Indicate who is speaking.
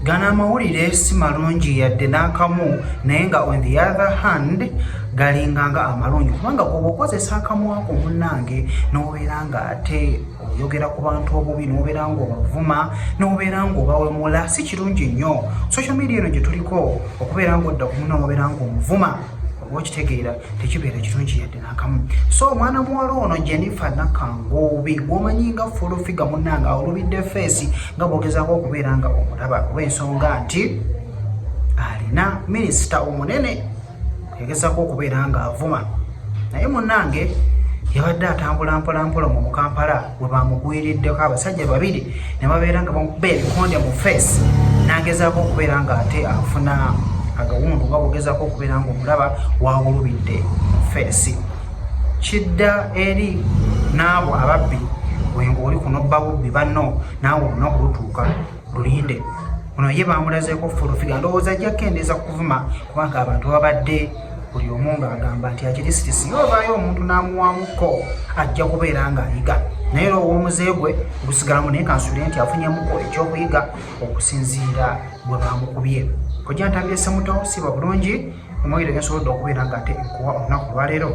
Speaker 1: Gano amawulire si malungi yadde n'akamu, naye nga on the other hand galinganga amalungi, kubanga bw'oba okozesa akamwako munnange n'obeera nga ate oyogera ku bantu obubi, n'obeera ng'obavuma, n'obeera ng'obawemula, si kirungi nnyo. Social media eno gye tuliko, okubeera ng'odda ku munno n'obeera ng'omuvuma, oba okitegeera, tekibeera kirungi yadde nakamu. So omwana muwala ono Jennifer Nakanguubi gwomanyi nga Full Figure, munnange awulubidde face nga bwogezaako okubeera nga omulaba, olw'ensonga nti alina minisita omunene yagezaako okubeera nga avuma. Naye munnange yabadde atambula mpolampola mu Kampala we bamugwiriddeko abasajja babiri ne babeera nga bamukuba ebikonde mu face, n'agezaako okubeera nga ate afuna agawundu nga bwogezaako okubeera nga omulaba wawulubidde mu face. Kidda eri n'abo ababbi, wenga oli kunobba bubbi banno, naawe olunaku lutuuka, lulinde. Ono ye bamulazeeko Full Figure, ndowooza ajja kukendeeza kuvuma, kubanga abantu babadde buli omu ng'agamba nti akirisiti singa ovaayo omuntu n'amuwamuko ajja kubeera ng'ayiga, naye era ow'omuze gwe gusigalamu. Naye kansuubire nti afunyemuko ekyokuyiga okusinziira bwe bamukubye. Kojja ntambye semuto, siba bulungi. Amawulire gensobodde okubeera nga ate nkuwa olunaku olwaleero.